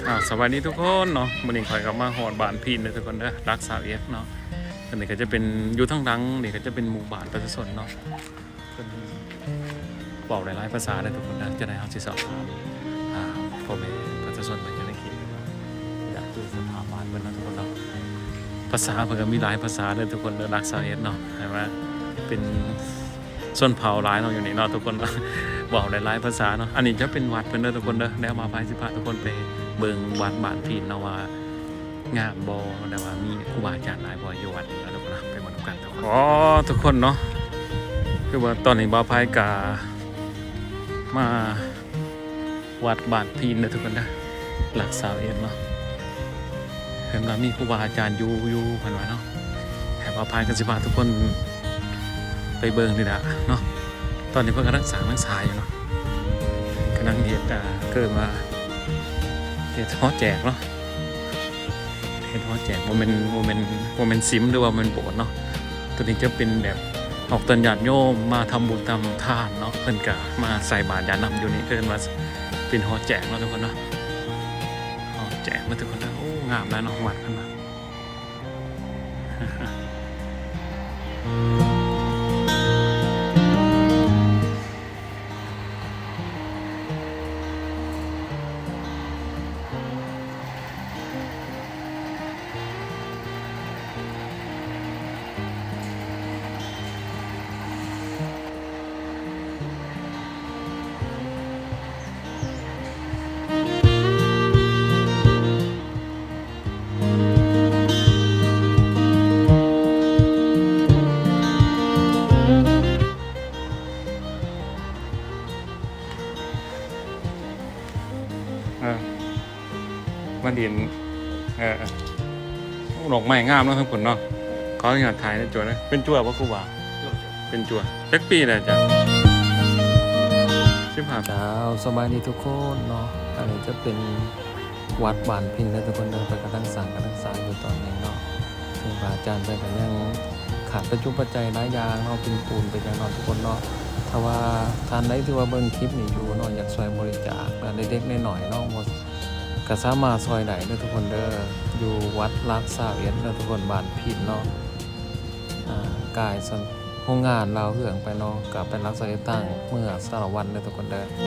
ອ່າ ສະບາຍດີທຸກຄົນເນາະ, ມື້ນີ້ຂ້ອຍກໍມາຮອດບ້ານພີນເດີທຸກຄົນເດີ, ຫຼັກຊາວເອັດເນາະ. ອັນນີ້ກໍຈະເປັນ ຢູ່ທາງຫຼັງນີ້ກໍຈະເປັນໝູ່ບ້ານປະຊາຊົນເນາະ, ເພິ່ນເວົ້າຫຼາຍໆພາສາເດີທຸກຄົນເດີ. ຈັ່ງໃດເຮົາຊິສອບຖາມ ອ່າ ພໍ່ແມ່ປະຊາຊົນເພິ່ນຢູ່ໃນຄລິບເນາະ, ຢາກຮູ້ສະພາບບ້ານເພິ່ນເນາະທຸກຄົນເນາະ. ພາສາເພິ່ນກໍມີຫຼາຍພາສາເດີທຸກຄົນເດີ, ຫຼັກຊາວເອັດເນາະ, ໃຫ້ວ່າເປັນ ຊົນເຜົ່າຫຼາຍເນາະຢູ່ນີ້ເນາະທຸກຄົນເນາະ, ເວົ້າໄດ້ຫຼາຍພາສາເນາະ. ອັນນີ້ຈະເປັນວັດເພິ່ນເດີທຸກຄົນເດີ, ແລ້ວບ່າວພາຍຊິພາທຸກຄົນໄປເບິ່ງວັດບ້ານພີນເນາະ ວ່າງາມບໍ່ ແລ້ວວ່າມີຄູບາອາຈານຫຼາຍບໍ່ຢູ່ວັດນີ້ເນາະທຸກຄົນເນາະ, ໄປເບິ່ງນຳກັນທຸກຄົນ. ອໍ ທຸກຄົນເນາະ, ຄືວ່າຕອນນີ້ບ່າວພາຍກະມາ ວັດບ້ານພີນເດີທຸກຄົນເດີ, ຫຼັກຊາວເອັດເນາະ. ເພິ່ນວ່າມີຄູບາອາຈານຢູ່ ຢູ່ ເພິ່ນວ່າເນາະ, ໃຫ້ບ່າວພາຍກໍຊິພາທຸກຄົນໄປເບິ່ງນີ້ລະເນາະ. ຕອນນີ້ເພິ່ນກຳລັງສ້າງຫຼັງຄາຢູ່ເນາະ, ກຳລັງເຮັດ ອ່າ ເອີ້ນວ່າເຮັດຫໍແຈກເນາະ. ເຮັດຫໍແຈກ ບໍ່ແມ່ນ ບໍ່ແມ່ນ ບໍ່ແມ່ນສິມ ຫຼືວ່າແມ່ນໂບດເນາະ. ຕົວນີ້ຈະເປັນແບບອອກຕົນຍາດໂຍມມາທຳບຸນທຳທານເນາະ, ເພິ່ນກະມາໃສ່ບາດຢາດນ້ຳຢູ່ນີ້, ເອີ້ນວ່າເປັນຫໍແຈກເນາະທຸກຄົນເນາະ, ຫໍແຈກເນາະທຸກຄົນເນາະ. ໂອ້ ງາມຫຼາຍເນາະ ວັດເພິ່ນນະ. ເອີ ມາຫຼິ້ນ ເອີ ໂອ້ ດອກໄມ້ງາມເນາະ ທາງພຸ້ນເນາະ. ຂໍອະນຸຍາດຖ່າຍນະ ຈົວເດີ. ເປັນຈົວບໍ່ ຄູບາ? ເປັນຈົວ. ຈັກປີແລ້ວອາຈານ? ສິບຫ້າ. ເຈົ້າ ສະບາຍດີທຸກຄົນເນາະ, ອັນນີ້ຈະເປັນ ວັດບ້ານພີນເດີທຸກຄົນເດີ, ເພິ່ນກຳລັງສ້າງ ກຳລັງສ້າງຢູ່ຕອນນີ້ເນາະ. ເຊິ່ງພະອາຈານເພິ່ນກໍຍັງຂາດປັດຈຸປັດໄຈຫຼາຍຢ່າງເນາະ, ເປັນປູນເປັນຫຍັງເນາະທຸກຄົນເນາະ. ຖ້າວ່າທ່ານໃດທີ່ວ່າເບິ່ງຄລິບນີ້ຢູ່ເນາະ, ຢາກຊ່ວຍບໍລິຈາກເລັກໆນ້ອຍໆເນາະ, ກໍສາມາດຊ່ວຍໄດ້ເດີທຸກຄົນເດີ, ຢູ່ວັດຫຼັກຊາວເອັດເດີທຸກຄົນ, ບ້ານພີນເນາະ. ອ່າ ກາຍໂຮງງານລາວເຮືອງໄປເນາະ, ກໍໄປຫຼັກຊາວເອັດທາງເມືອງສາລະວັນເດີທຸກຄົນເດີ.